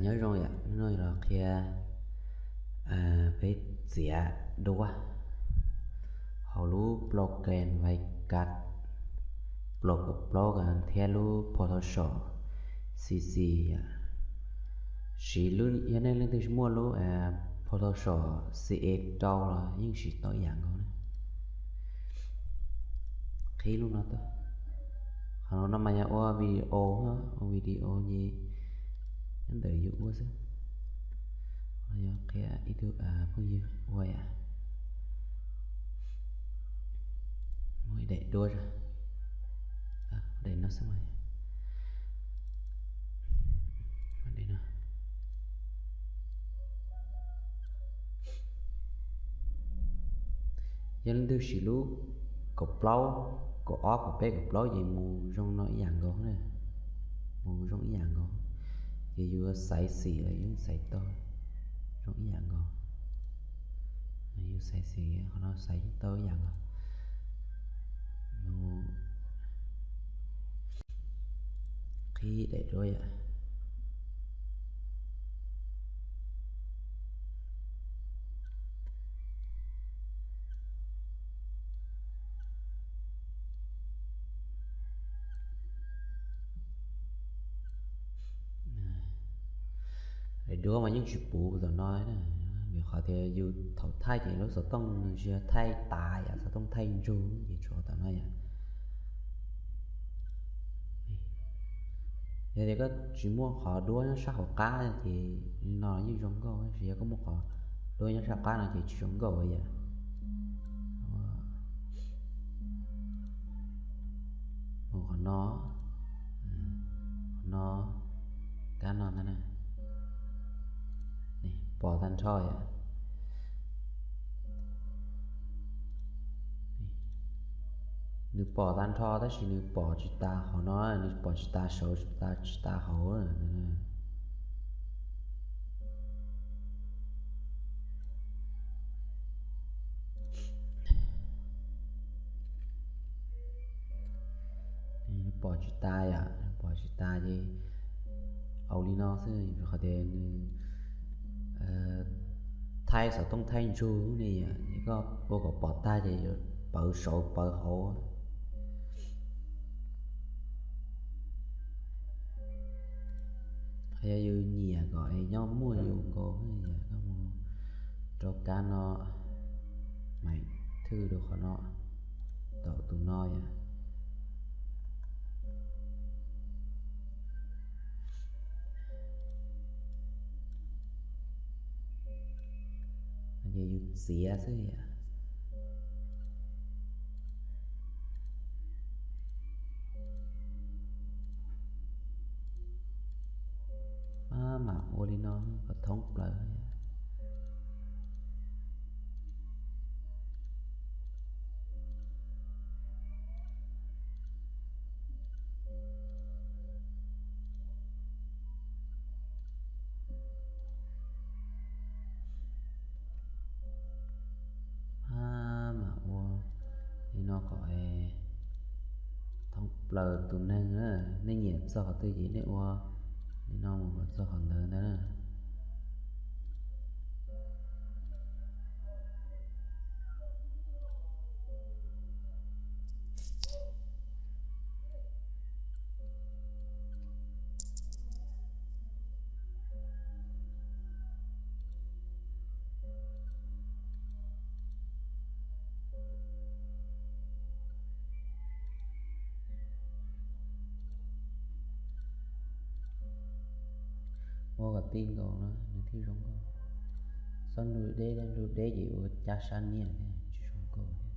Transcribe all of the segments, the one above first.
Nyob zoo yom, hnub no los qhia peb txiav duab hauv lub program Vaikas plos kaum plaub thiab lub Photoshop C C yom. Siv lub, yog nej leej twg muaj lub Photoshop C A rau los yeej siv tau ib yam nkaus na. Qhib lub no tau. Qhov no mas yog ua video, ua video ces nyob ntawm yus ua xwb. Yog qhia ib tug phooj ywg ua yom. Muaj ib daim duab, daim no xwb mas. Yog leej twg siv lub kaum plaub, kaum ob, kaum peb, kaum plaub ces mus zoo no ib yam nkaus na. Mus zoo ib yam nkaus. Ces yus xaiv xim los yeej xaiv tau zoo ib yam nkaus. Yus xaiv xim, qhov no xaiv tau ib yam nkaus. Qhib daim duab yom. Daim duab mas yeej tsis puv tom no na, vim qhov tias yus thaum thaij ces lub xov tooj nws tsis yog thaij tav yom, xov tooj thaij ntsug ces tshuav tom no yom. Yog tias koj tsis muaj qhov duab nyob sab hauv qab ces li no yeej zoo nkauj, tab sis yog koj muaj qhov duab nyob sab hauv qab no ces tsis zoo nkauj yom. Mus qhov no, qhov no, kab no ntag na. Pom tag nrho yom. Nws pom tag nrho tab sis nws pom tsis tas hauv no, nws pom tsis tas saud, tsis tas, tsis tas hauv. Nws pom tsis tas yom, pom tsis tas ces au li no xwb, qhov tias nws thaij xov tooj thaij ntsug ne yom, ces koj ua kom pom tag ces yuav pawv saud pawv hauv. Yog yus nyiam kom es nyob muaj yus nkaus, koj mus rau kab no, maim thwj rau qhov no, tau tus no yom. Ces yus txiav xwb yom. Maj mam ua li no kom thoob plaws. Maj mam ua li no kom thoob plaws tus neeg na. Nej nyiam txog qhov twg ces nej ua li no mus kom txog qhov ntawd ntag na. Ua kom tij nkaus no nws thiaj zoo nkauj. Txhob nrug deb, nrug deb ces ua cab sab niaj thiab tsis zoo nkauj thiab.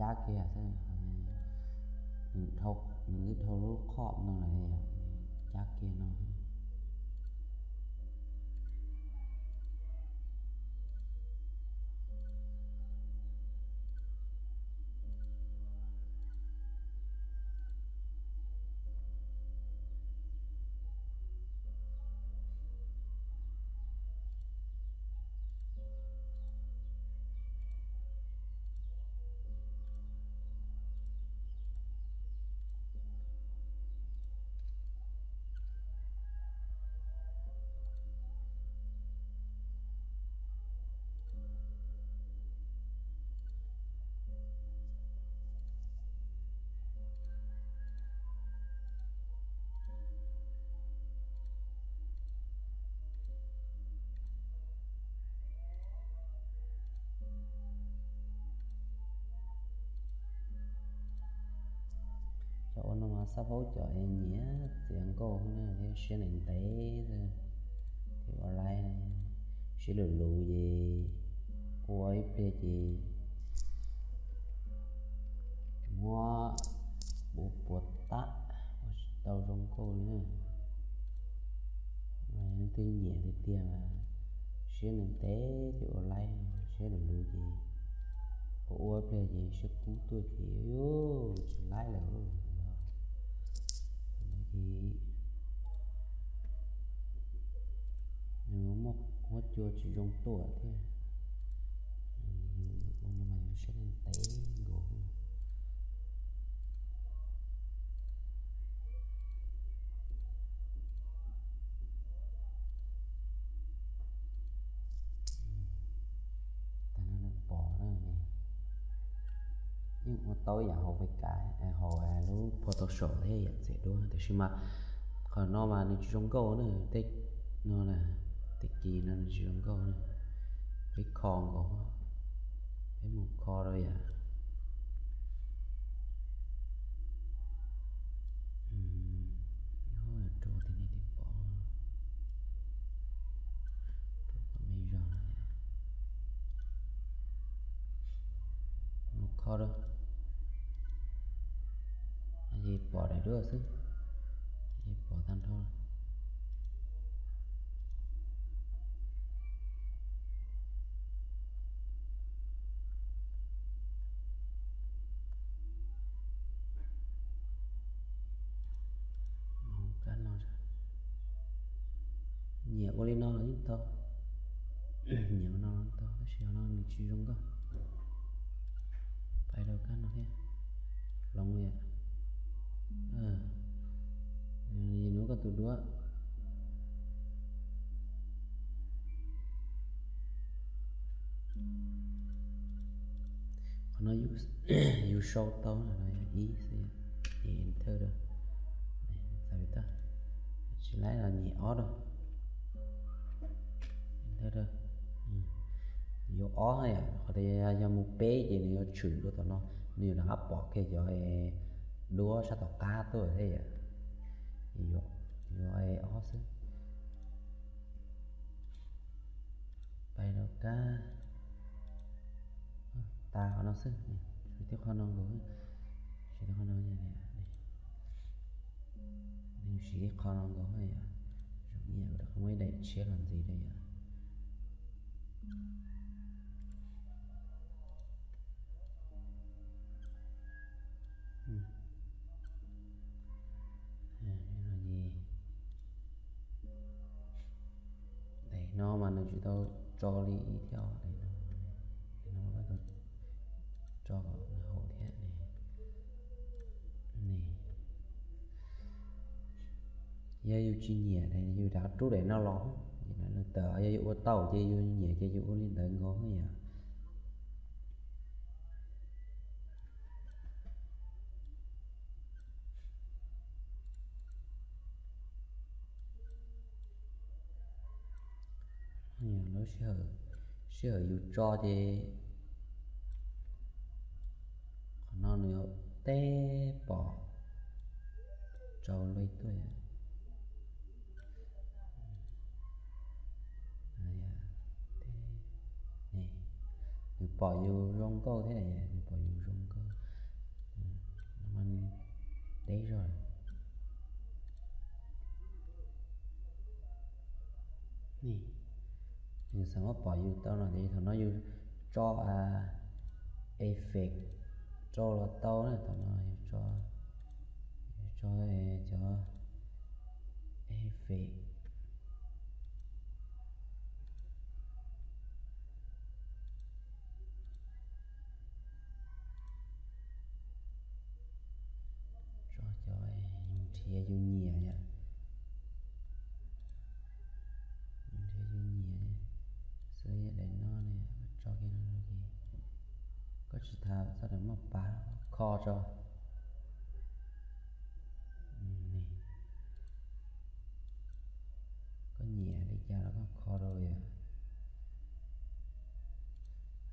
cab kiag xwb. Nws dhau lub qhov no lawm, cab kiag no. Cov ua no mas xab paub cov nyiam txiav nkauj na, thiab siab ntev ntev, thiab ua laib, siab luv luv ces ua ib pliag ces muab puas puas tab ua tsis tau zoo nkauj li na. Leej twg nyiam tiag tiag mas siab ntev ntev thiab ua laib, siab luv luv ces ua ua pliag ces siab kub tuaj ces yuav tsis laib lawm. Ces nws muaj huab cua tsis zoo tuaj thiab. Ua no mas yus siab ntev nkaus. Tag no nws pom na, yeej ua tau ib yam hauv Fais Kas, hauv lub Photoshop thiab yam txiav duab, tiam sis mas qhov no mas nws tsis zoo nkauj na, tej no na, tej kis no nws tsis zoo nkauj na. Peb kho nkaus, peb mus kho rau yam, rau tim nej tim pom, rau qhov me zog no, mus kho rau, ces pom daim duab xwb, ces pom tag nrho. Kab no, nyiam ua li no los yeej tau, nyiam ua no los tau, tab sis no nws tsis zoo nkauj. Pais rau kab no thiab, hloov li, nws koj tus duab. Qhov no yus sau tau no yog ib xwb, ces enter rau, txav tag, tsis laib los nyem ob rau, enter rau. Yuav ob, qhov tias yog mus peb ces nws yuav tshwm rau tom no, nws yuav rov qab pom kiag cov duab sab tom qab tuaj thiab yom. Yuav ob xwb. Pais rau kab, tas qhov no xwb, siv qhov no nkaus, siv qhov no, siv qhov no nkaus yom, zoo ib yam li muaj ib daim tshiab los ntxiv rau yom. Daim no mas nws tsis tau tso li thiab, daim no, daim no tau tso kom nws haum thiab ne. Yog yus tsis nyiam yus rov rub daim no los, nws tawm, yog yus ua tau ces yus nyiam ces yus ua li ntawd nkaus yom. Lub sij hawm, sij hawm yus tso ces qhov no nws teb pom tsau lej tuaj. Nws pom yus zoo nkauj thiab, nws pom yus zoo nkauj. Peb zog. Yus xav muab pom yus tau no ces thaum no yus tso effect rau los tau na. Thaum no yus tso, yus tso cov effect, tso cov yus nrhiav yus nyiam yom. Yus nrhiav yus nyiam, xws li daim no ne, koj tso kiag no ces koj tsis tas txog daim maj pav, kho tso. Koj nyiam li cas los koj kho rau yom.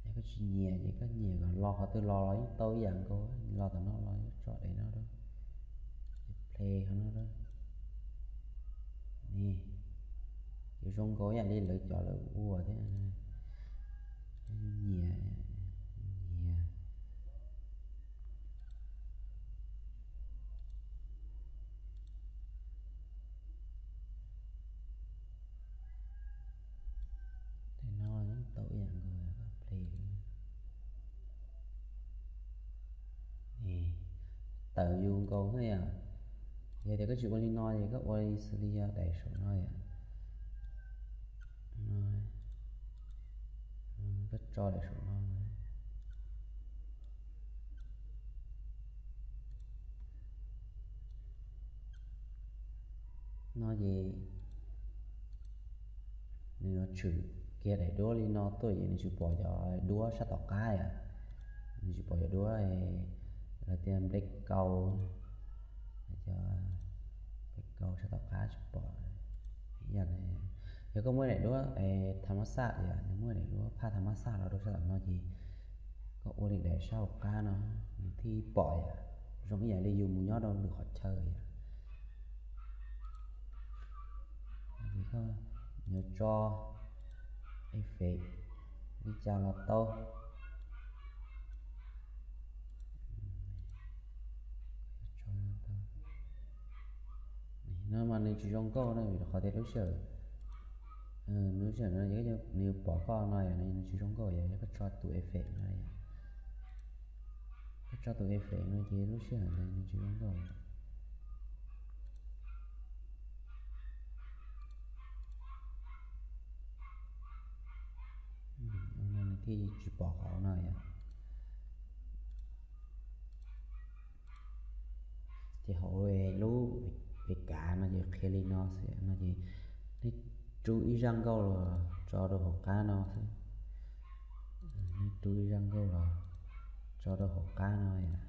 Yog koj tsis nyiam ces koj nyiam kom los qhov twg los los yeej tau ib yam nkaus, los tom no los yeej tso daim no rau, play qhov no rau. Ces zoo nkaus ib yam li lawv cov lawv ua thiab. Nyiam, nyiam. Daim no yeej tau ib yam nkaus, play. Tawm yus nkaus thiab yom. Yog tias koj tsis ua li no ces koj ua li xws li yog daim saum no yom. Koj tso daim saum no. No ces nws yuav tshwm kiag daim duab li no tuaj ces nws tsis pom cov duab sab tom qab yom. Nws tsis pom cov duab, lawv tias nplej kau, cov nplej kau sab tom qab tsis pom. Yog koj muaj daim duab tha mas xaj yom, nws muaj daim duab phaj tha mas xaj los rau sab tom no ces koj ua li daim sab hauv qab no, nws thiaj pom yom. Zoo ib yam li yus mus nyob rau lwm qhov chaw yom. Koj yuav tso effect li cas los tau. No mas nws tsis zoo nkauj na, vim rau qhov tias lub sij hawm, lub sij hawm no nws yuav pom koj no yom, nws tsis zoo nkauj yom, yog koj tso tus effect no yom. Koj tso tus effect no ces lub sij hawm ntawd nws tsis zoo nkauj. Ua no nws thiaj tsis pom qhov no yom. Ces hauv lub pem kav no ces qhia li no xwb no ces nej rub ib zaj nkauj los tso rau hauv qab no xwb. Nej rub ib zaj nkauj los tso rau hauv qab no yom.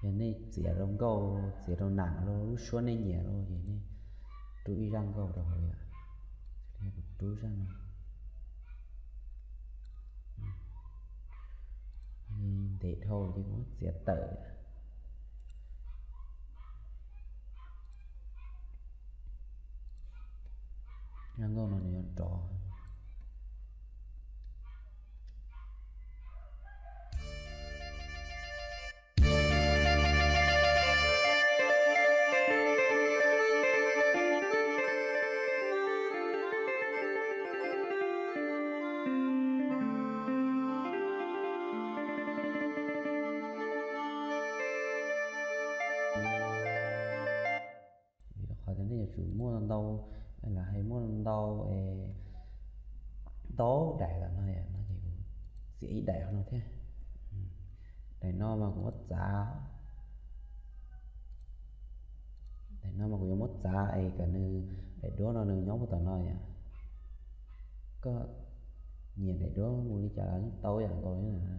Yog nej txiav rau nkauj, txiav rau nam los lub suab nej nyiam los ces nej rub ib zaj nkauj rau hauv yom. Kuv rub zaj no. Ntev dhau ces kuv muab txiav tawm. Zaj nkauj no nws yuav rov. Vim rau qhov tias nej yuav tsum muaj ntau, lawv hais muaj ntau, ntau daim lawm no yom, no ces kuv txiav ib daim qhov no thiab. Daim no mas kuv muab txav, daim no mas kuv yuav muab txav es kom nws, daim duab no nws nyob puag tom no yom. Koj nyiam daim duab mus li cas los yeej tau ib yam nkaus li na.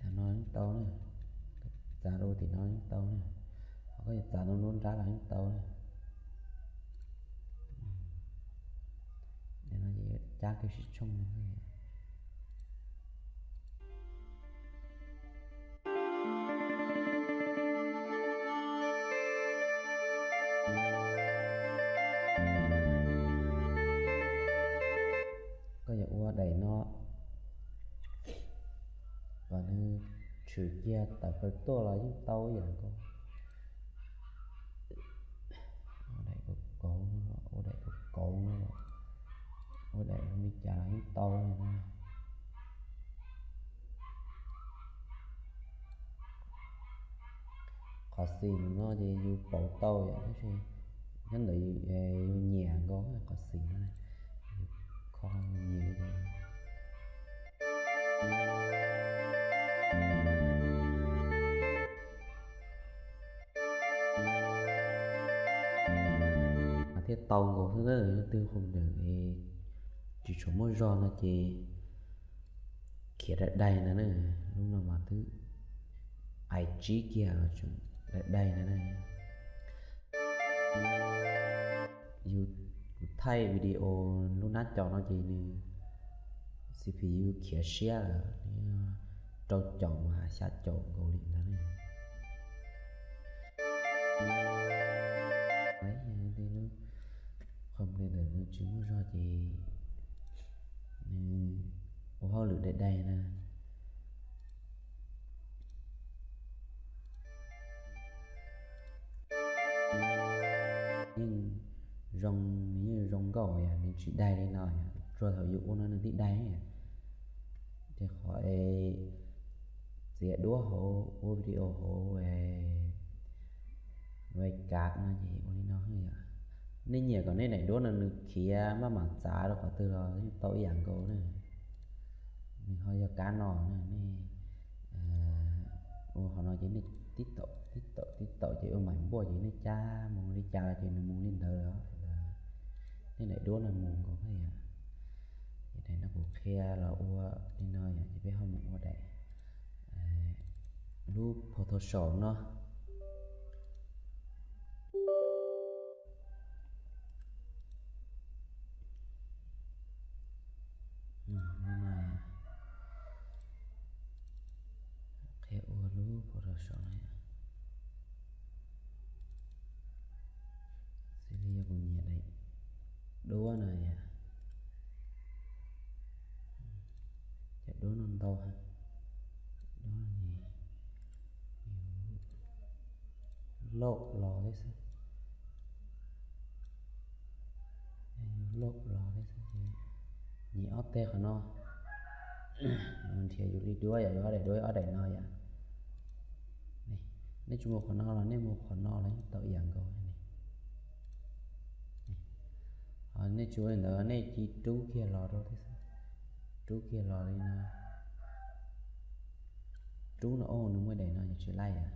Tom no yeej tau na, txav rau tim no yeej tau na, ho koj yuav txav rau nruab nrab los yeej tau na. Cab kiag sib tshooj no. Daim no kom nws tshwm kiag tawm plaws tuaj los yeej tau ib yam nkaus. Ua daim kauv kauv no, ua daim kauv kauv no, ua daim zoo li cas los yeej tau no. Qhov xim no ces yus pauv tau yom, tab sis nyob ntawm yus nyiam nkaus qhov xim no, yus kho yus nyiam li. Mas thiaj tau nkaus xwb na, leej twg qhov ntawm tsis tshua muaj zog no ces khiav daig daig ntag na. Lub no mas twb ais tsib kiag los tseem daig daig ntag na. Yus, kuv thaij video lub nab co no ces nws C P U khiav siab lawm, rau caum mas xya caum nkaus li ntag na. Lub qhov ntawm nws tsis muaj zog ces nws ua hauj lwm daig daig na. Yeej zoo, nws yeej zoo nkauj yom, nws tsis daig li no yom, tsuas thaum yus ua no nws thiaj daig. Ces qhov es txiav duab hauv ua video hauv webcam no ces ua li no yom. Nej nyiam kom nej daim duab no nws khiav maj mam txav rau qhov twg los yeej tau ib yam nkaus na. Nws ho yog kab no na, nej ua qhov no ces nej tib taum tib taum tib taum ces ua maim npuaj ces nej cab mus li cas los ces nws mus li ntawd os. Nej daim duab no mus nkaus thiab yom. Ces daim no kuv qhia los ua li no yom, ces peb ho mus ua daim lub Photoshop no. Qhia ua lub Photoshop no yom. Xws li yog kuv nyiam daim duab no yom, cov duab no ntau heev, duab no lauj los thiab xwb, lauj los thiab xwb. Nyem ob teg qhov no, nrhiav yus li duab yom, yus ob daim duab ob daim no yom. Nej tsis mus qhov no los nej mus qhov no los yeej tau ib yam nkaus li. Nej tsis ua li ntawd nej cia li rub kiag los rau thiab xwb, rub kiag los li no. Rub no, o, nws muaj daim no nws tsis laij yom.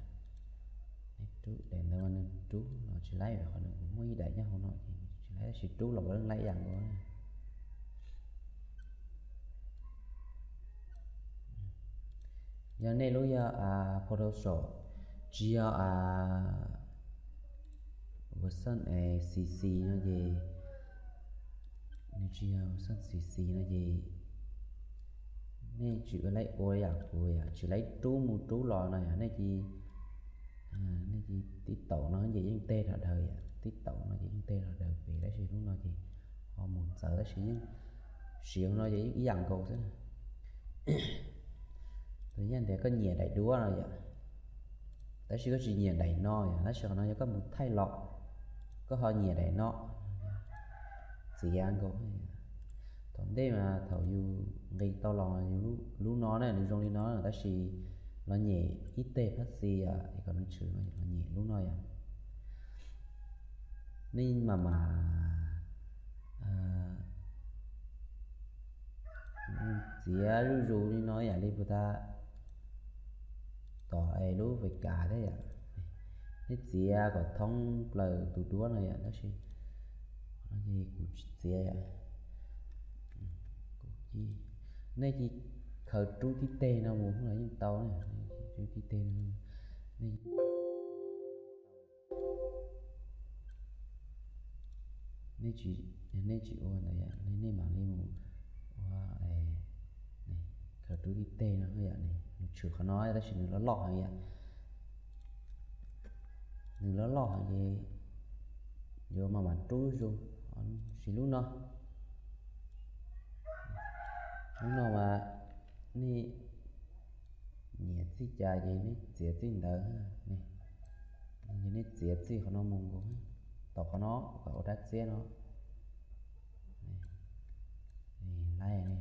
Rub daim ntawd mas nws rub los tsis laij, qhov no kuv muaj ib daim nyob hauv no ces tsis laij, tab sis rub los kuj yeej laij ib yam nkaus. Yog nej lub yog Photoshop tsis yog version C C no ces, nws tsis yog version C C no ces nej tsis ua laij ua yam kuv yom, tsis laij rub mus rub los no yom, nej cia li, nej cia li tib taum no ces yeej teg dhau dhau yom, tib taum no ces yeej teg dhau dhau pem, tab sis lub no ces ho mus txawv tab sis yeej siv no ces yeej ib yam nkaus xwb na. Tus yog tias koj nyiam daim duab no yom, tab sis koj tsis nyiam daim no yom, tab sis qhov no yog koj mus thaij los koj ho nyiam daim no, txiav nkaus. Thaum ntej mas thaum yus nqis tau los yus lub no na nws zoo li no, tab sis los nyem ib teg phab xis yom, es kom nws tshwm no los nyem lub no yom. Nej mam mam txiav zuj zus li no yam li puas tas tom es lub fais kas thiab yom. Nej txiav kom thoob plaws tus duab no yom, tab sis kuv tsis txiav yom. Nej cia li khaws rub tib teg no mus los yeej tau na, rub tib teg no. Nej tsis ua ntawd yom, nej mam li mus ua, khaws rub tib teg no yom, nws tshwm qhov no tab sis nws loj loj heev yom. Nws loj loj heev ces yuav mam mam rub zoo, siv lub no. Hnub no mas nej nyiam txij cas ces nej txiav txij ntawd. Ces nej txiav txij qhov no mus nkaus, tom qhov no kom ua dab txiab no. Laib no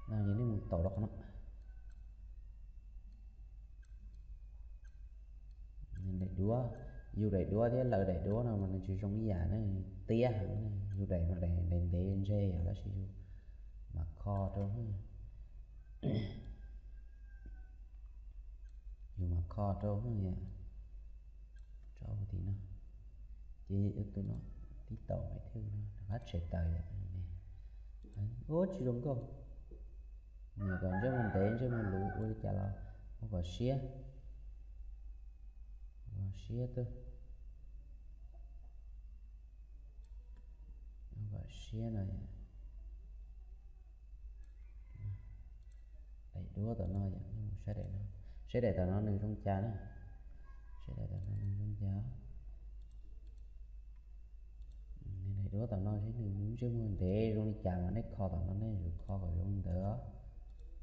ces nej mus tom rau qhov no. Daim duab, yus daim duab thiab lawv daim duab no mas nws tsis zoo ib yam ne, tiab heev. Yus daim mas daim ntev ntev ntseg os, tab sis yus mam kho rau, yus mam kho rau yom, rau tim no. Ces tus no tib tau me thiab no rov qab tshem tawm yom. Ua tsis zoo nkauj. Nyiam kom ntsej muag ntev ntsej muag luv ua li cas los ua kom siab, ua kom siab twb, ua kom siab no. Daim duab tom no yom, nej mus saib daim no, saib daim tom no nws zoo cas na. Saib daim tom no nws zoo cas. Daim duab tom no seb nws ntsej muag ntev zoo li cas mas nej kho tom no, nej yuav kho kom zoo li ntawd.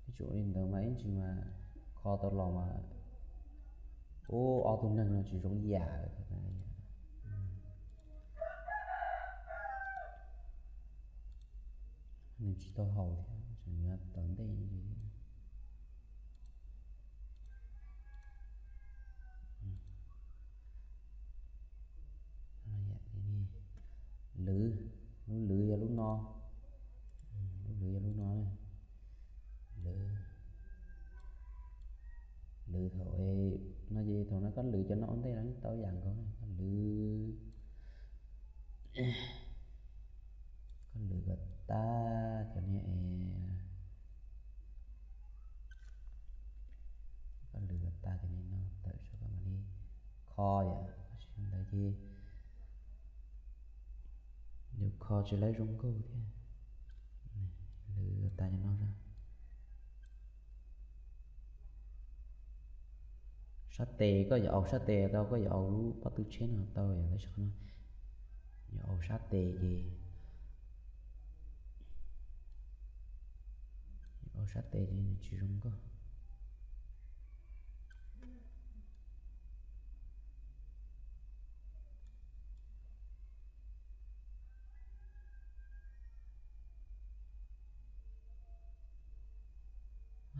Nej tsum li ntawd mas ib ntsis mas kho tau los mas ub ob tug neeg no tsis zoo yam lawm. Nws tsis tau haus thiab, tseem yuav tom ntej. Lwv, lub lwv yog lub no, lub lwv yog lub no. Lwv, lwv thaum no ces thaum no koj lwv cov no ua ntej los tau yam nkaus, koj lwv, koj lwv kom tag cov niag, koj lwv kom tag cov niag no tawm saib koj mam li kho yom, tab sis ntawd ces yus kho tsis lawv zoo nkauj thiab. Lwv kom tag cov no. Sab tes koj yuav aus sab tes tau, koj yuav aus lub pob tw tshiab no tau yom, tab sis qhov no yuav aus sab tes ces, yuav aus sab tes ces nws tsis zoo nkauj.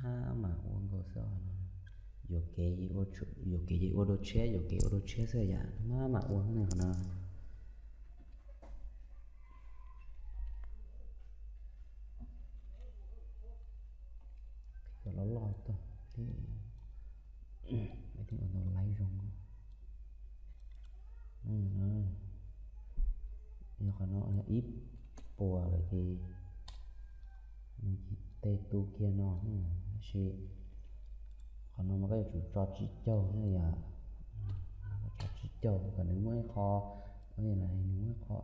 Maj mam ua nkaus xwb no. Yuam kev, yuam kev ces ua dua tshiab, yuam kev ua dua tshiab xwb yom, maj mam ua ne qhov no. Kom loj loj tag thiab, thiaj ua tau laib zoo. Yog qhov no yog ib puas lawm ces nws tej tu kiag no, tab sis qhov no mas koj yuav tsum tso tsib caug na yom. Tso tsib caug kom nws muaj ib qho, nws muaj ib qho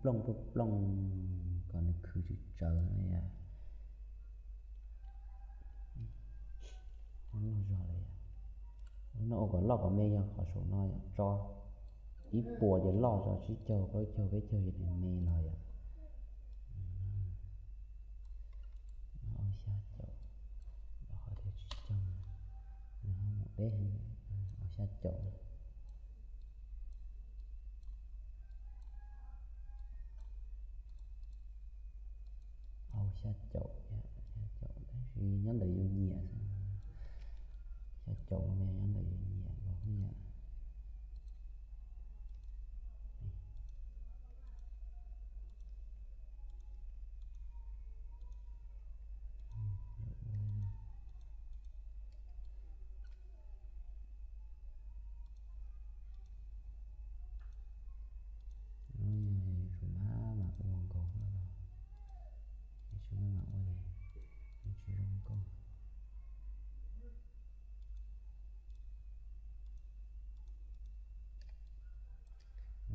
plooj plooj plooj, kom nws khwv tsawv tsawv na yom. Loj zog lawm yom. No ua kom loj kom me yog qhov saum no yom, tso ib puas ces loj, tso tsib caug, plaub caug, peb caug ces nws me los yom. Ob xya caum, qhov tias tsib caug, nws ho mus deb, ob xya caum. Au xya caum, xya caum tab sis nyob ntawm yus nyiam xwb. Xya caum no mas nyob ntawm yus nyiam los yom. Yus tsum maj mam ua nkaus no, yus tsum maj mam ua ces nws tsis zoo nkauj.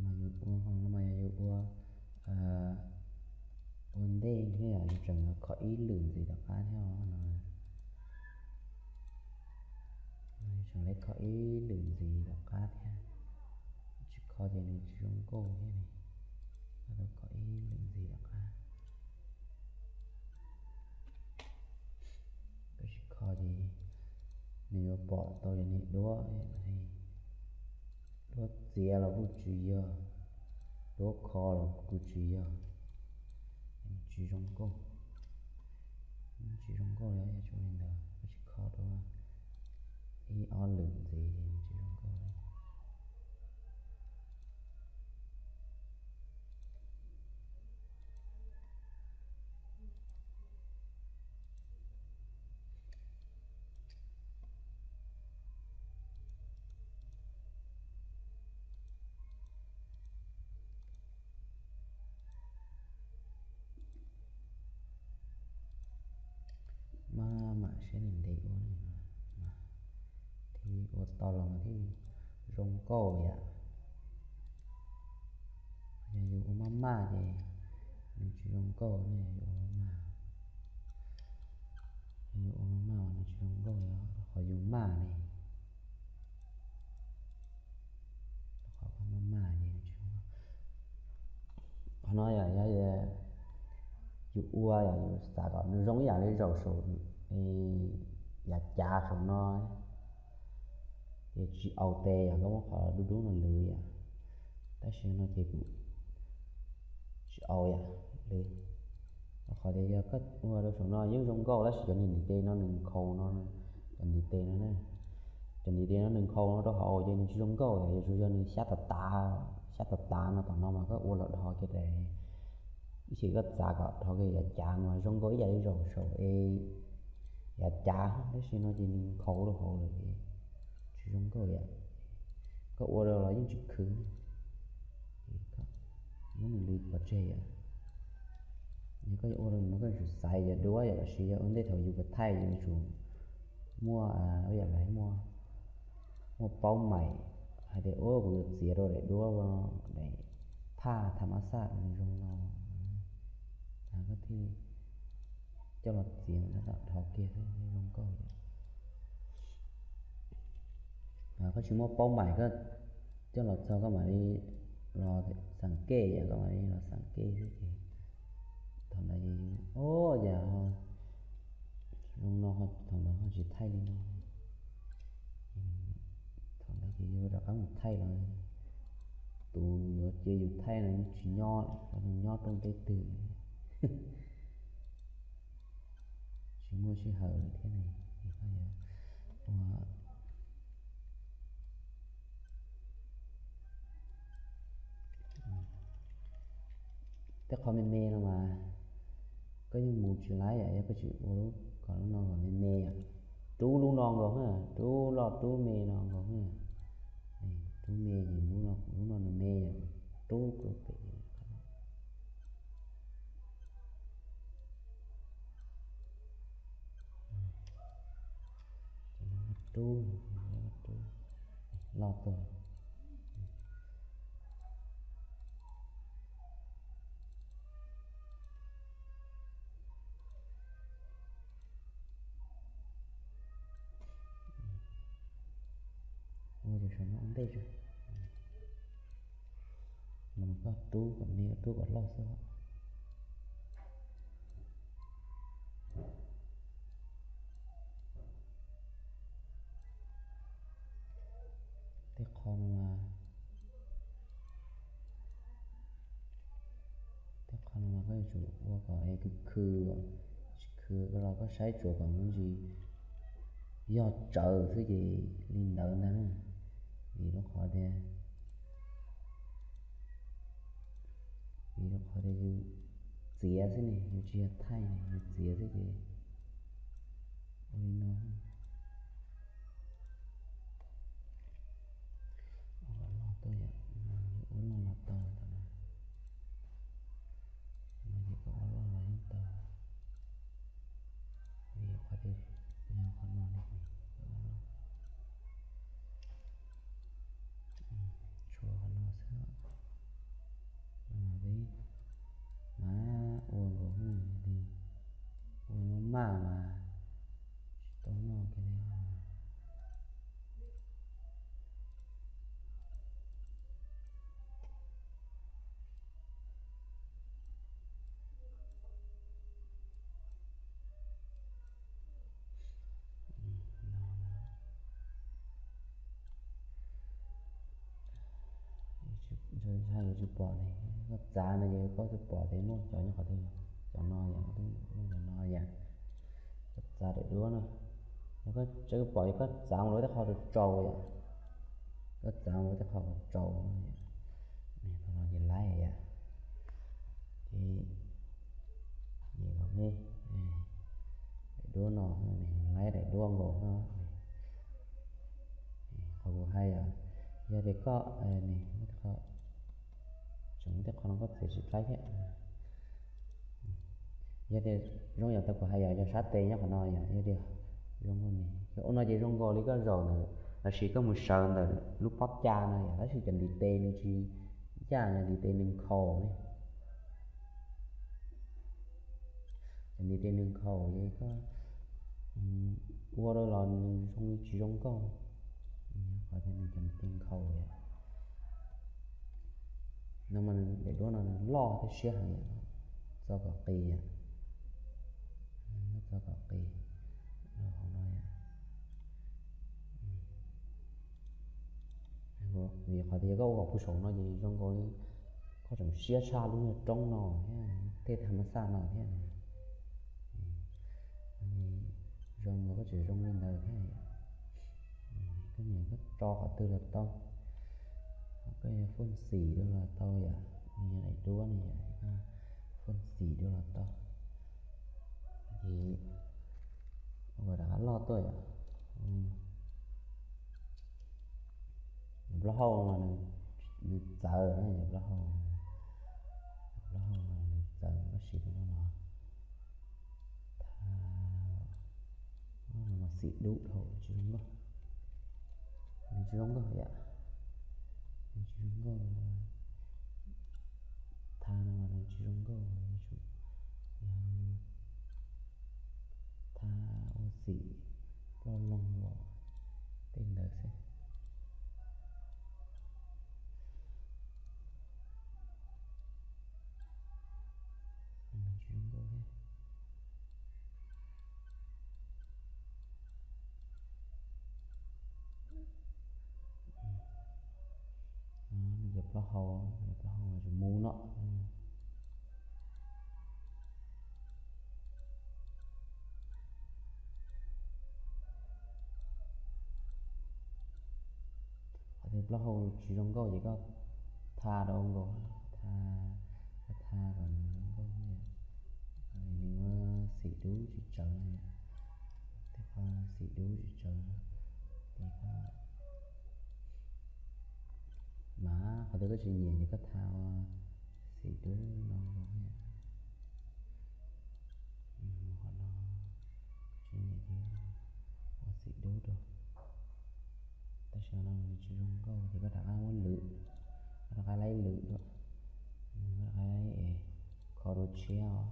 Mas yus ua, no mas yog yus ua, ua ntej thiab yom, yus tseem kho ib lwm ntxiv tom qab thiab no. Yus tseem lawv kho ib lwm ntxiv tom qab thiab, tsis kho ces nws tsis zoo nkauj thiab ne. Kho ib lwm ntxiv tom qab. pom tau yog niag duab, duab txiav los kuj tsis yog, duab kho los kuj tsis yog, tsis zoo nkauj, tsis zoo nkauj li. Yog tsis li ntawd koj tsis kho dua ib ob lwm ntxiv ces tsis zoo nkauj li. Maj mam siab ntev ntev ua, thiaj ua tau los mas thiaj zoo nkauj yom. Yog yus ua maj maj ces nws tsis zoo nkauj ne, yus ua maj maj, yus ua maj maj nws tsis zoo nkauj yog qhov yus maj ne. Qhov maj maj ces qhov no yog yus ua yom, yus xav kom nws zoo ib yam li zaum saum yav cav saum no, ces tsis au tes yom, koj muab qhov dub dub no lwv yom. Tab sis no ces kuv tsis au yom, lwv. Rau qhov tias yog koj ua rau saum no yeej zoo nkauj, tab sis cov niag ntiv tes no nws nkhaus no, cov ntiv tes no, cov ntiv tes no nws nkhaus no rau hauv ces nws tsis zoo nkauj yom. Yuav tsum yog nws xyab tas tas, xyab tas tas no tom no mas koj ua los dhos kiag tas, ib chim koj txav kom dhos kiag yav cav mas zoo nkauj ib yam li zaum saum yav cav, tab sis no ces nws nkhaus rau hauv lawm ces tsis zoo nkauj yom. Koj ua rau los yeej tsis khwv. Muab nws lwv pov tseg yom. Yog koj yuav ua rau nws mas koj yuav tsum xaiv yav duab yom, los sis yog ua ntej thaum yus thaij yus yuav tsum muaj ib yam li muaj paub maim hais tias ua kuv yuav txiav rau daim duab ua daim phaj tham mab xaj nws zoo no, koj thiaj coj los txiav tab tom dhos kiag thiaj zoo nkauj yom. Koj tsis muaj paub maim koj coj los txog koj mam li los xeem kej yom, koj mam li los xeem kej xwb ces thaum ntawd ces, o, yam zoo no thaum ntawd ho tsis thaij li no. Thaum ntawd ces yus rov qab mus thaij los tus yuav cia yus thaij no tsis nyob, nws nyob rau ntiaj teb twg, tsis muaj sij hawm lawm thiab ne. Ua tej qho me me no mas koj yeej mus tsis laib yom, yog koj tsis ua kom lub no kom me me yom. Rub lub no nkaus na, rub loj rub me no nkaus na. Rub me ces lub no nws me yom, rub rau pem. Rub, rub loj tuaj. Ua cov saum no ua ntej tso. No mas koj rub kom me, rub kom loj xwb. Tej qho no mas, tej qho no mas koj yuav tsum ua kom es khw khw, tsis khw los koj saib tsuas kom me ntsis yog tsawv xwb ces li ntawd ntag na. Vim rau qhov tias, vim rau qhov tias yus txiav xwb ne, yus tsis yog thaij ne, yus txiav xwb ces ua li no. Ua kom loj tuaj yom, ua loj los tau tau na. No ces koj ua loj los yeej tau, vim qhov tias yog qhov no ne, tshuav qhov no xwb. No mas peb mam ua nkaus, ua maj maj mas tsis tau noj kiag li. No na, Tsis pom ne, koj txav no ces koj twb pom tias muaj cov nyob qhov twg. Cov no yom, muaj cov no yom. Koj txav daim duab no, yog koj tseem pom ces koj txav mus rau tej qho rau tsaus yom. Koj txav mus rau tej qho rau tsaus no yom. Thaum no ces laib yom. Ces nyem kom me daim duab no, laib daim duab nkaus no. Qhov kuv hais yom, yog tias koj, tseem muaj tej qho no koj txiav tsis plaib thiab. Yog tias zoo yam tau kuv hais yom, yog sab tes nyob qhov no yom, yog tias zoo li ua no ces zoo nkaus li koj zaum ntawm, lossis koj mus sawv ntawm lub pob ca no yom, tab sis cov ntiv tes nws tsis ncaj, cov ntiv tes nws nkhaus ne. Cov ntiv tes nws nkhaus ces koj ua rau los nws zoo li tsis zoo nkauj, qhov tias nws cov ntiv tes nkhaus yom. No mas daim duab no nws loj thiab siab heev yom, txo kom qis yom, txo kom qis hauv no yom. Vim qhov tias yog koj ua kom puag saum no ces zoo nkaus li koj tseem siab tshaj lub nyuag roob no thiab, tej tha mas xaj no thiab. Zoo nkaus koj tseem zoo li ntawd thiab. Koj nyiam koj tso qhov twg los tau, koj yuav foob xim dua los tau yom, nws yog daim duab ne yom, foob xim dua los tau. Ces ua kom rov qab loj tuaj yom. Cov plaub hau mas nws txawv na, cov plaub hau, cov plaub hau mas nws txawv, koj siv tus no los tha, mas xim dub dhau tsis zoo nkauj, nws tsis zoo nkauj yom, nws tsis zoo nkauj. Tha no mas nws tsis zoo nkauj, yuav tsum yog tha ua xim ploj loog los tej ntawd xwb. Nws tsis zoo nkauj thiab. Nws cov plaub hau, cov plaub hau mas tsis mus no. Qhov tias plaub hau tsis zoo nkauj ces koj tha rau nkaus, tha, koj tha kom nws zoo nkauj, nws muaj xim dub tsis tsawv no, tej qho xim dub tsis tsawv no, ces koj, mas qhov tias koj tsis nyiam ces koj tha ua xim dub no nkaus, qhov no tsis nyiam ces ua xim dub rau. Tab sis no nws tsis zoo nkauj ces koj rov qab muab lwm, koj rov qab laib lwm dua, koj rov qab laib es kho dua tshiab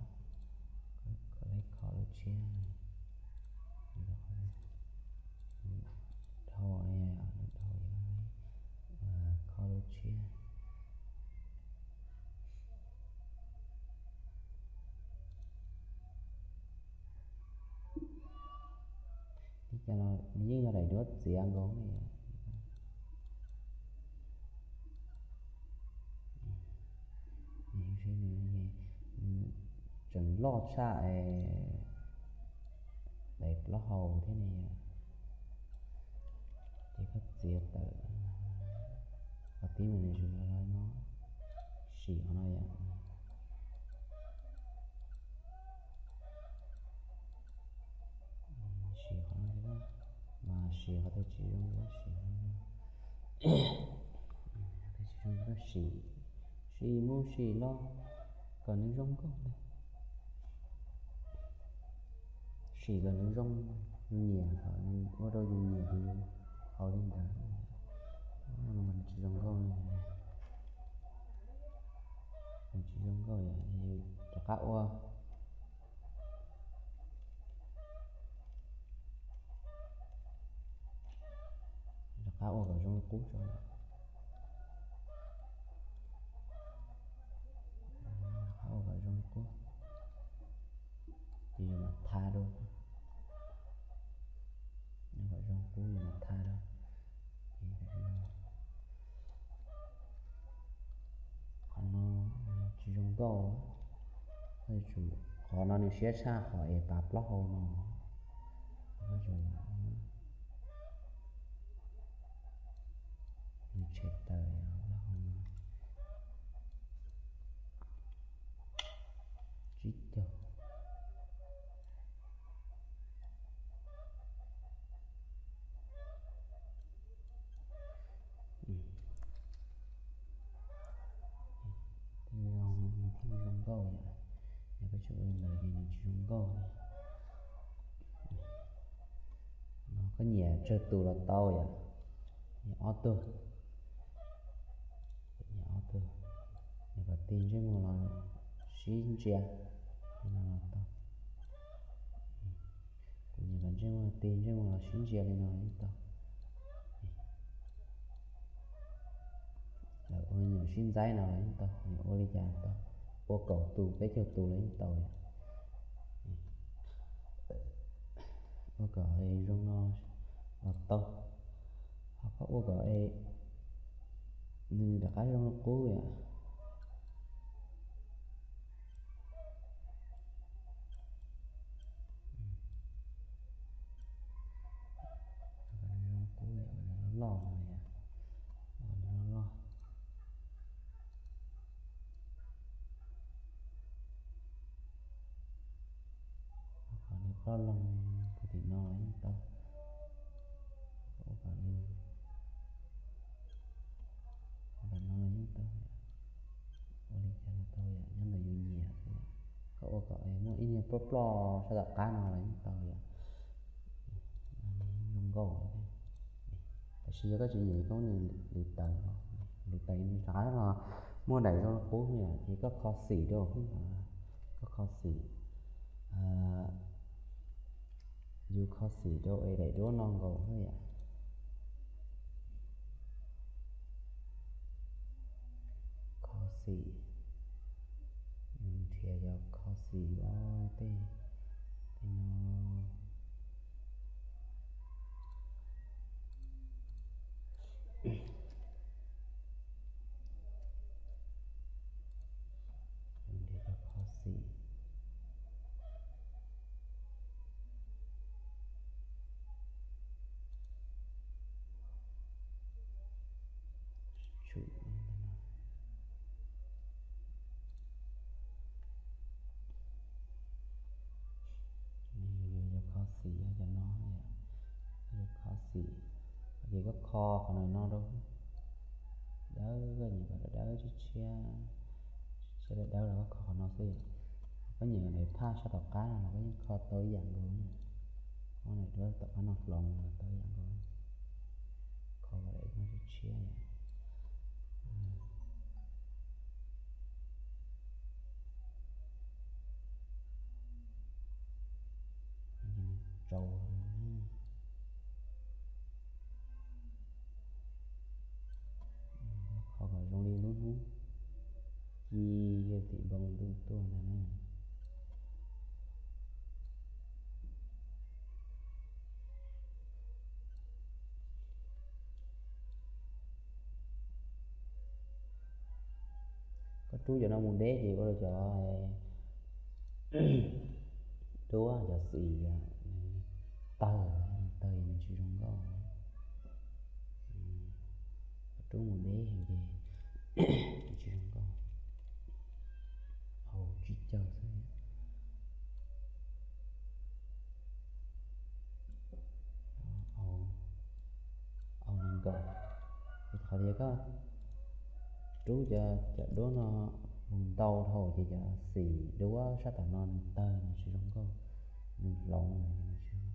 os, koj laib kho dua tshiab, dhau, dhau ces koj laib kho dua tshiab. Li cas los nws yeej yog daim duab txiav nkaus li. Nws tseem loj tshaj daim plaub hau thiab ne. Ces koj txiav tawm qhov tib mas nws tsis yog no, sim qhov no yom. Sim qhov no, mas sim qhov twg tsis zoo, sim qhov no, qhov twg tsis zoo koj sim, sim mus sim los kom nws zoo nkauj ntag. Sim kom nws zoo, yus nyiam kom nws ua rau yus nyiam ces yus haus li ntawd. Nws tsis zoo nkauj, nws tsis zoo nkauj yom, rov qab ua, rov qab ua kom zoo li qub tso. Rov qab ua kom zoo li qub, ces yus mam tha rau, ua kom zoo qub yus mam tha rau. Ces Qhov no nws siab tshaj qhov es pav plaub hau no. Nws tshem tawm plaub hau no. Tsib caug. Thiaj zoo nkauj yom. Yog koj tsis ua li ntawd ces nws tsis zoo nkauj. No koj nyiam tsawg tus los tau yom. Nyiam ob tug, nyiam ob tug, nyiam kom tig ntsej muag los sib ntsia li no los tau. Kuv nyiam kom ntsej muag tig ntsej muag los sib ntsia li no los yeej tau. Lawv ua nyuam sib ntxaib no los yeej tau, nyiam ua li cas los tau. Ua kaum tus peb caug tus los yeej tau yom. Ua kom zoo no los tau, ho koj ua kom nws rov qab zoo li qub yom. Zoo qub yom, loj loj no yom, loj loj. Ua kom nws ploj loo puag tim no los yeej tau. Ua kom nws, ua kom no los yeej tau. Ua li cas los tau yom, nyob ntawm yus nyiam xwb. Koj ua kom muaj ib niag ploj ploj sab tom qab no los yeej tau yom. Zoo nkauj. Tab sis yog koj tsis nyiam koj muab nws lwv tawv, lwv tawv nws rov qab los muaj daim zoo li qub yom, ces koj kho xim rau, koj kho xim, yus kho xim rau es daim duab no nkaus xwb yom. Kho xim, nrhiav cov kho xim tej, tej no. Nrhiav cov kho xim. Tsum, yus yuav cov kho xim yog cov no, cov kho xim, ces koj kho qhov no no rau. Dawb, koj nyiam kom dawb dawb tshiab tshiab, tshiab dawb dawb los koj kho qhov no xwb yom. Koj nyiam daim phaj sab tom qab no los koj yeej kho tau ib yam nkaus. Koj daim duab tom qab no hloov los tau ib yam nkaus. Kho kom daim no tshiab tshiab yom. Tsau, kho kom zoo li lub hnub ci tim npoo ntuj tuaj ntag na. Koj rub cov no mus deb ces ua rau cov duab cov xim tawg, tawg nws tsis zoo nkauj. Koj rub mus deb heev ces nws tsis zoo nkauj. Au, tsib caug xwb. Au, nees nkaum. Ces qhov tias koj rub cov, cov duab no mus ntau dhau ces cov xim duab sab tom no nws tawg nws tsis zoo nkauj, nws hloov nws tsis zoo nkauj.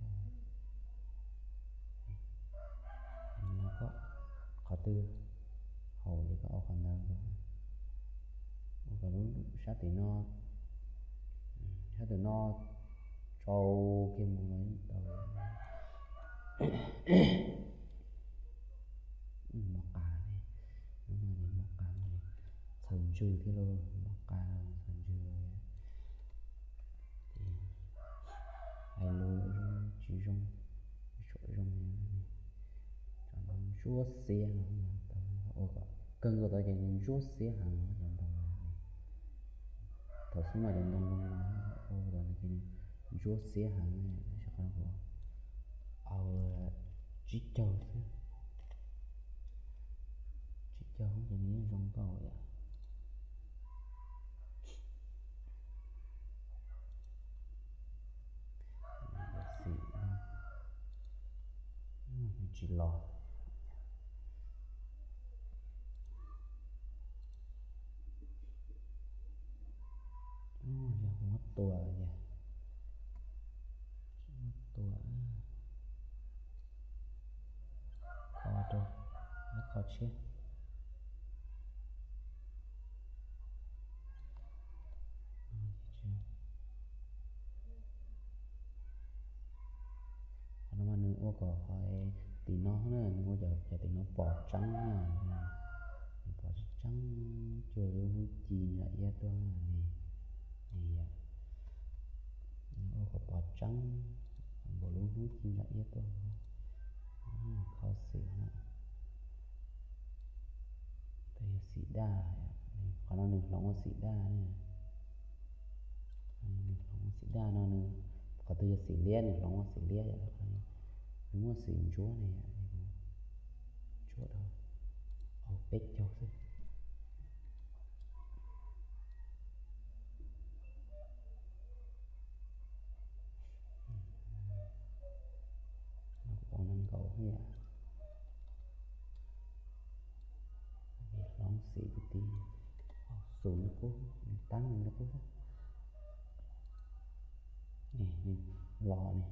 Qhov twg haum ces koj au qhov ntawd. Ua kom lub sab tim no, sab tim no tsau kiag mus los yeej tau. Mos qas li, lub no ces mos qas, txhaws ntswg thiab lauj, mos qas txhaws ntswg los. Ces hais lus tsis zoo, tsis tshua zoo li. Cov ntoo ntsuab xiab no, ua kom kawg nkaus tau ces ntsuab xiab heev cov ntoo no. Thaum xub mas cov ntoo zoo no, ua tau ces ntsuab xiab heev, tab sis qhov no kuv au tsib caug xwb, tsib caug ces nws yeej zoo nkauj yom. Xim no nws tsis los. Yog kuv muab tua, muab tua, kho rau, muab kho tshiab. Qhov no mas nws ua kom qhov tim no na, nws ua cov tim no pom tseeb na, nws pom tseeb, cuag lub hnub ci ntsa iab tuaj ne, ne yom. Nws ua kom pom tseeb npaum lub hnub ci ntsa iab tuaj. Kho xim no, tab yog xim daj, qhov no nws hloov ua xim daj na. Nws hloov ua xim daj no, nws, qhov twg yog xim liab nws hloov ua xim liab yom. Nws muaj xim ntsuab ne, ntsuab rau au peb caug xwb. Tau nees nkaum yom. Hloov xim kwv tij, xum li qub, nws tab li qub. Nws los ne,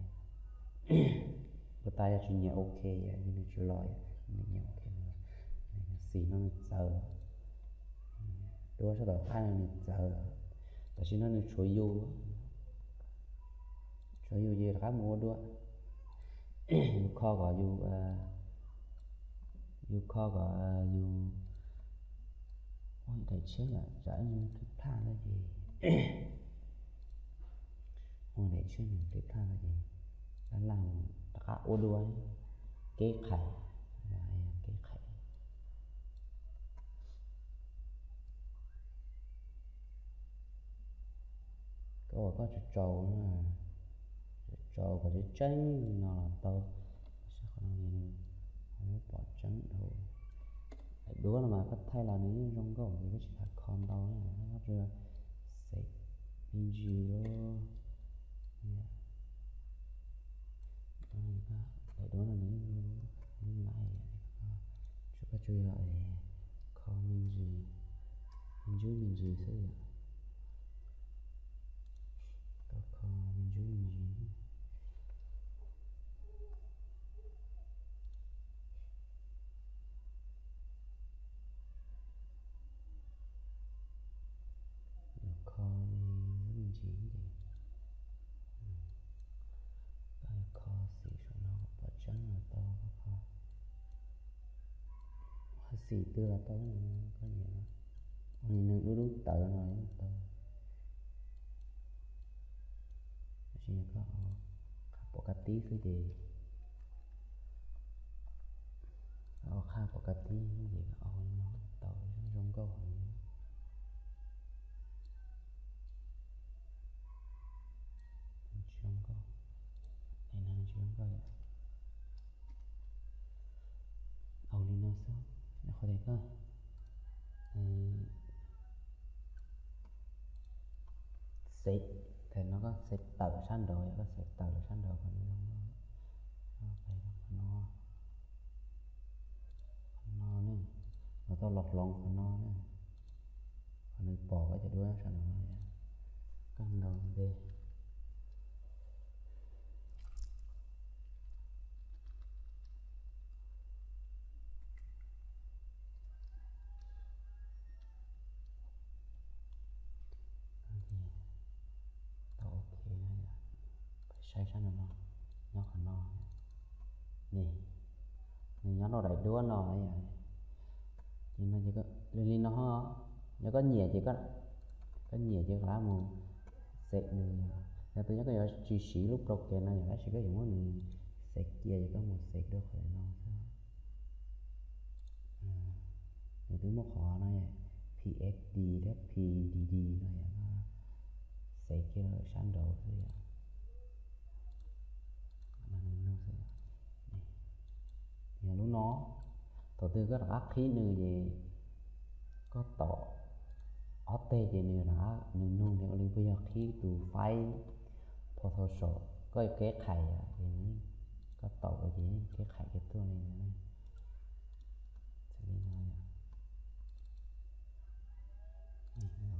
puas tas yog tsis nyiam ok, nws tsis los, nws nyiam ok, xim no nws txawv, duab sab tom qab no nws txawv, tam sim no nws tshuav yus, tshuav yus ces rov qab mus ua dua. Yus kho kom yus, yus kho kom yus ua daim tshiab yom, tsam ib ntsis plij plaj no ces, ua daim tshiab nws plij plaj no ces laj laj mus rov qab ua dua, keb qhais, keb qhais. Koj ua koj tsaus tsaus, tsaus kom tseeb tseeb no los tau, tab sis qhov no nws muab pom tseeb dhau. Daim duab no mas koj thaij los nws yeej zoo nkauj ces koj tsis tas kho ntau na, koj tsuas xev me ntsis lub, daim duab no nws yeej laiv, tsuas koj tsuas yog kho me ntsis, me ntsis me ntsis xwb yom. Koj kho me ntsis me ntsis. Yus kho me ntsis ces, koj yus kho xim saum no kom pom tseeb los tau, koj kho xim twg los tau, koj nyiam ua li neeg dub dub tawv no yeej tau. Tab sis yog koj qhaj pom kab tib xwb ces, qhaj pom kab tib ces koj ua li no tau, zoo nkauj heev. Tsis zoo nkauj, es no tsis zoo nkauj yom. Ua li no xwb, yog qhov tias koj xev, thaum no koj xev tawm sab nraud, yog koj xev tawm sab nraud qhov no, qhov no, qhov no ne, los tau los hloov qhov no ne, qhov nws pom koj cov duab sab nraud no, koj ntaus npe. Tau ok, peb saib sab nraud no, nyob qhov no ne, nws nyob rau daim duab no yom. Ces no, li no, yog koj nyiam ces, koj nyiam ces koj rov mus xev nws. Yog tus nyob koj yuav tsis siv lub program no yom, tab sis koj yuav muab nws xev cia ces koj mus xev dua qhov no xwb. Nws twb muaj qhov no, P F D thiab P D D no yom. Ces kiag sab nraud xwb yom. Yog lub no, thaum twg koj rov qab qhib nws ces koj tom ob teg ces nws rov qab nws nug tias ua li puas yog qhib tus file Photoshop, koj yuav kev qhais yom, ces koj tom ua ces kev qhais kiag tuaj li ntawd. Xws li no yom,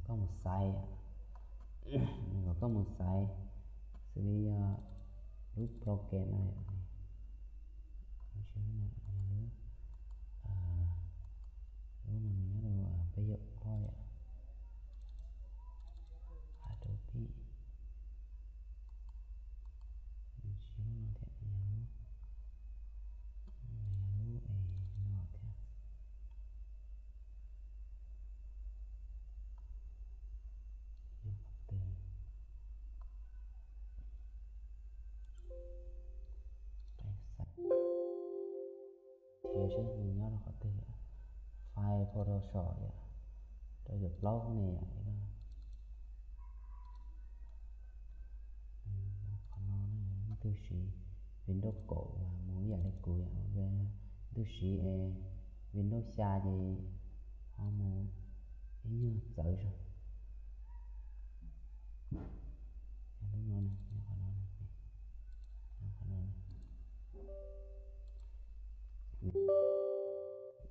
kom koj mus xaiv, kom koj mus xaiv, xws li yog lub program no yom, lub, lub no nws nyob rau peb yam qhov yom, Adobe, lub no thiab, lub, lub es no thiab. Nyob qhov twg? Qhib saib, nws nyob rau qhov twg? File Photoshop yom, rau yam plaub ne yom. Qhov no leej twg siv Windows kaum mas mus ib yam li kuv yom, leej twg siv Windows xya ces ho mus ib nyuag txawv zog. Lub no, qhov no,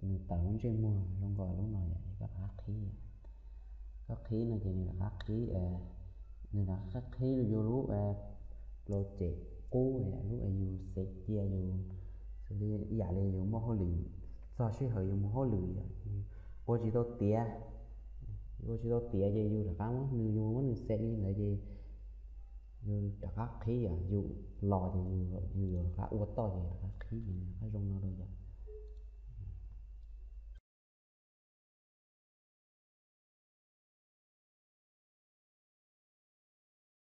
nws tawm lub ntsej muag zoo nkaus lub no yom, es koj rov qab qhib yom. Koj qhib no ces nws rov qab qhib, nws rov qab qhib yus lub project qub, lub es yus xaiv cia yus, xws li ib yam li yus muaj hauj lwm, txog sij hawm yus mus hauj lwm yom, ua tsis tau tiav, ua tsis tau tiav ces yus rov qab muab nws, yus muab nws xaiv li ntawd ces yus rov qab qhib yom, yus los ces yus rov qab ua toj ces rov qab qhib ces nws rov qab zoo no rau yom.